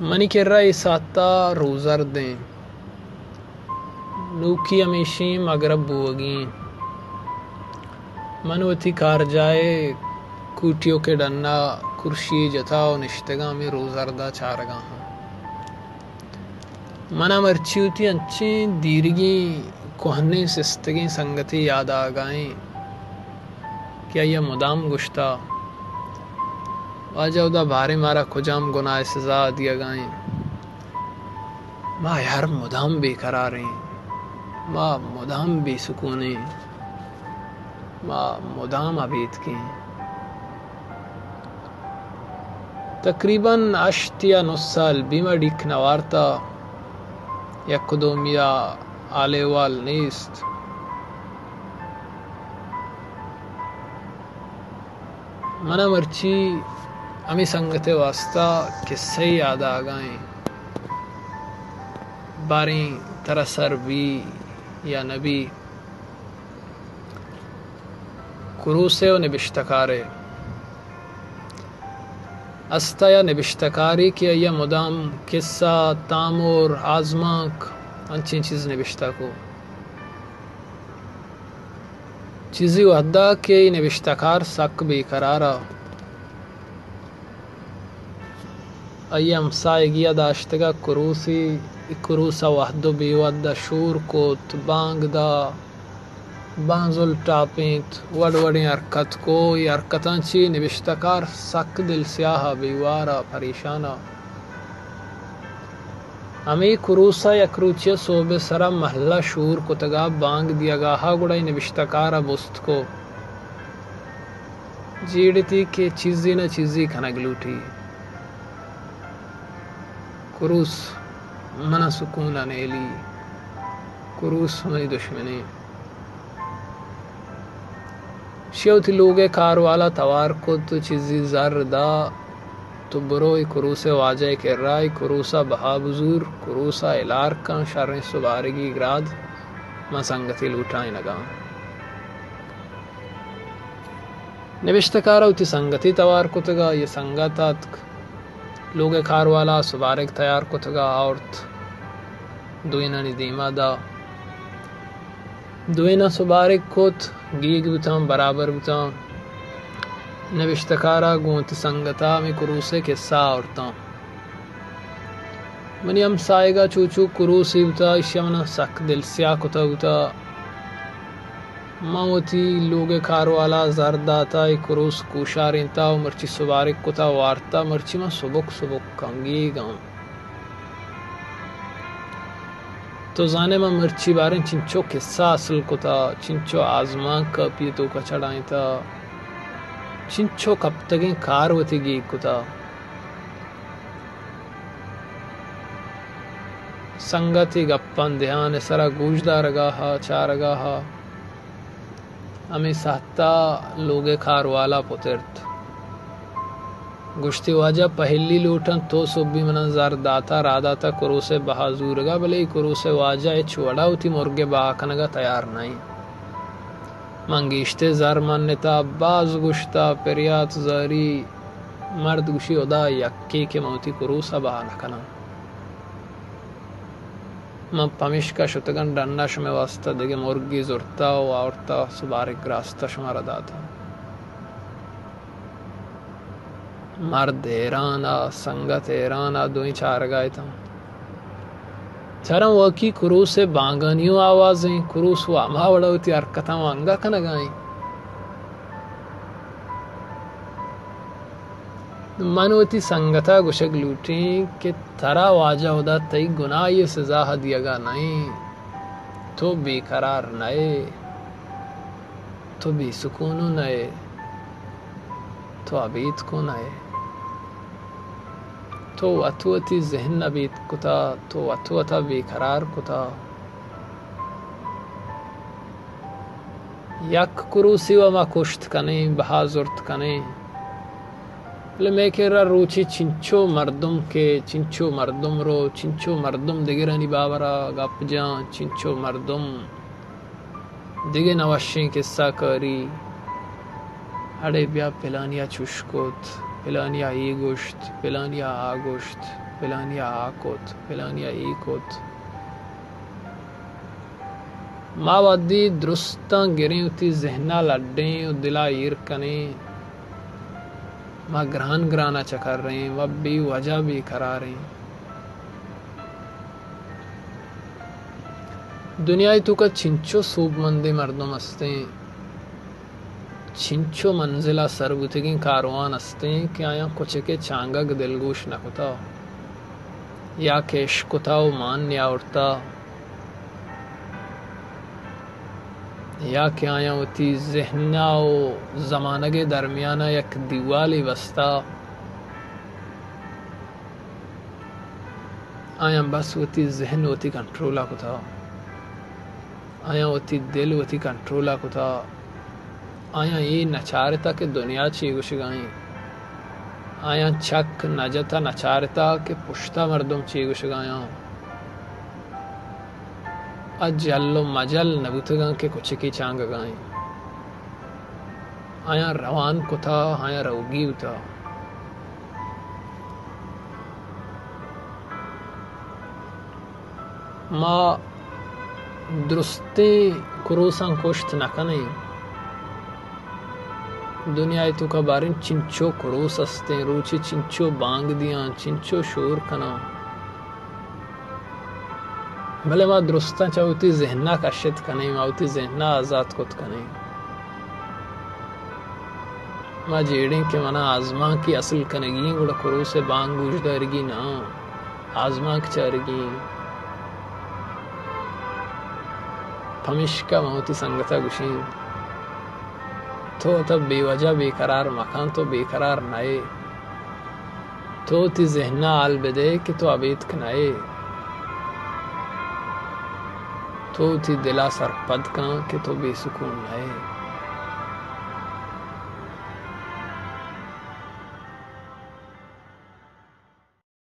منی کرا اے ساعتا روزردیں۔ نوکی ہمیشیں مگرب بوگی۔ من وتی کارجاہے کوٹیوکے ڈنا کرشی جتا و نشتگاں، ہمے روزردا چارگا ہاں۔ منا مرچی وتی انچیں دیرگیں کوہنیں سستگیں سنگتے یاد آگائیں کہ آئیا مدام گوشتا، واجہ، ادا باریں مارا کجام گناہ سزا دیگائیں؟ ما یار مدام بے قراریں، ما مدام بے سکونیں، ما مدام ابیتکیں۔ تقریباً ہشت یا نو سال بیما ڈیک نوارتا، یک و دومیا حال احوال نیست۔ منا مرچی ہمے سنگتے واسطہ قصہ یاد آگائیں۔ باریں ترا سر بی یا نبی، کروسے و نبشتہ کارے۔ استا یا نبشتہ کارے کہ آئیا مدام قصہ، تامر، آزمانک، انچیں چیز نبشتہ کو۔ چیزی وہدا کہ اے نبشتہ کار سک بے قرارا، آئی ہمساہگیا داشتگا کروسے، اے کروسا وہد و بے وہدا شور کت، بانگ دا، بانزل ٹاپینت، وڑ وڑیں حرکت کو۔ اے حرکتاں چی نبشتہ کار سک دل سیاہا، بے وارا، پریشانا۔ ہمے کروسا یک روچے سہب سرا مہلا شور کتگا، بانگ دیگا ہا، گڑا اے نبشتہ کارا بست کو۔ جیڑتی کہ چیزے نہ چیزے کنگ لوٹی۔ کروس منا سکون ء نیلی، کروس منی دشمنے۔ شی وتی لوگ ء کاروالا توار کت و چیزی زر دا، تو برو اے کروس ء واجہ ء کرا، اے کروس ء بہا بزور، کروس ء ہلار کن، شریں سبارگی گراد من سنگتی لوٹائینگاں۔ نبشتہ کار ء وتی سنگتے توار کتگ ء آئی ء سنگت اتک۔ لوگ ء کاروالا سبارگ تیار کتگ ء آورت، دوئینانی دیما دا۔ دوئیناں سبارگ کت، گیگ بوتاں، برابر بوتاں۔ نبشتہ کار ء گوں وتی سنگت ء ہمے کروس ء کسہ آورتاں۔ منی ہمساہگ ء چو چو کروسے بوتا، ایشی ء من ء سک دل سیاہ کتگ بوتا۔ من وتی لوگ ء کاروالا زر داتا، اے کروس کوشارینتا و مرچی سبارگ کتا وارتا، مرچی من سبک سبک آں، گیگ آں۔ تو زانے من مرچی باریں چنچو کسہ حاصل کتا، چنچو آزمانک کاپی ء توکا چڑھائینتا، چنچو کپتگیں کار وتی گیگ کتا۔ سنگتے گپاں دھیان ء سرا گوش دارگا ہا، چارگا ہا۔ ہمے ساہتا لوگ ء کاروالا پترت۔ گوشتی، واجہ پہلی لوٹاں، تو سہبی منا زر داتا، راہ داتا کروس ء بہا زورگا، بلے اے کروس ء واجہ ہچ وڑا وتی مرگ ء بہا کنگا تیار نہ انت۔ من گیشتر زر منتا، باز گوشتا، پریات زاری۔ مرد گوشی، ہدا یکے کہ من وتی کروس ء بہا نہ کناں۔ من پمیشکا شتگاں ڈنا شمئے واستا دگہ مرگے زرتا و آورتا، سبارگ گراستا شمارا داتا۔ مرد حیران ء سنگت حیران ء دوئیں چارگا اتاں۔ چراں واقعی کروس ء بانگانی و آوازیں، کروس و ہما وڑا وتی حرکتاں و انگا کنگا ایں۔ من وتی سنگتا گوشگ لوٹیں کہ ترا واجہ ہدا تئی گناہی سزا دیگا نئیں۔ تو بے قرار نئے، تو بے سکونو نئے، تو ابیتکو نئے۔ تو وت وتی ذہن ابیت کتا، تو وت وتا بے قرار کتا۔ یک کروسی و ما کشت کنیں، بہا زرت کنیں۔ بلے مئے کرا روچے چنچو مردم کہ چنچو مردم رو، چنچو مردم دگرانی بابرا گپ جاں، چنچو مردم دگہ نوشیں قصہ کاری، اڑے بیا پلانیا چوش کت، پلانیا اے گوشت، پلانیا آ گوشت، پلانیا آ کت، پلانیا اے کت۔ ما وھدے درستاں گریں، وتی ذہنا لڈیں و دلا ایر کنیں، ما گران گرانا چکریں، ما بے وجہ بے قراریں۔ دنیائے توکا چنچو سوبمندیں مردم استیں، چنچو منزلا سر بوتگیں کاروان استیں کہ آیاں کچکے چانگگ دلگوش نہ کتا یا کہ اشکتا و مان نیاورتا، یا کہ آیاں وتی ذہنا و زمانگے درمیانا یک دیوالے بستا۔ آیاں بس وتی ذہن وتی کنٹرولا کتا، آیاں وتی دل وتی کنٹرولا کتا، آیاں اے نچارتا کہ دنیا چے گوشگائیں، آیاں چک نجتا نچارتا کہ پشتا مردم چے گوشگایاں۔ آ جل و مجل نبوتگاں کہ کچکے چانگگائیں۔ آیاں روان کتا، آیاں روگی بوتا۔ ما درستیں کروساں کشت نہ کنیں۔ دنیائے توکا باریں چنچو کروس استیں، روچے چنچو بانگ دیاں، چنچو شور کناں۔ بلے ما درستاں چہ وتی ذہنا کشت کنیں، ما وتی ذہنا آزات کت کنیں۔ ما جیڑیں کہ منا آزمانکے حاصل کنگی ایں، گڑا کروس ءِ بانگ گوش دارگی نہ، آزمانک چارگی۔ پمیشکا من وتی سنگتا گوشیں، تو وتا بے وجہ بے قرار مکن، تو بے قرار نئے۔ تو وتی ذہنا حال بدے کہ تو ابیتک نئے۔ تو وتی دلا سرپد کن کہ تو بے سکون نئے۔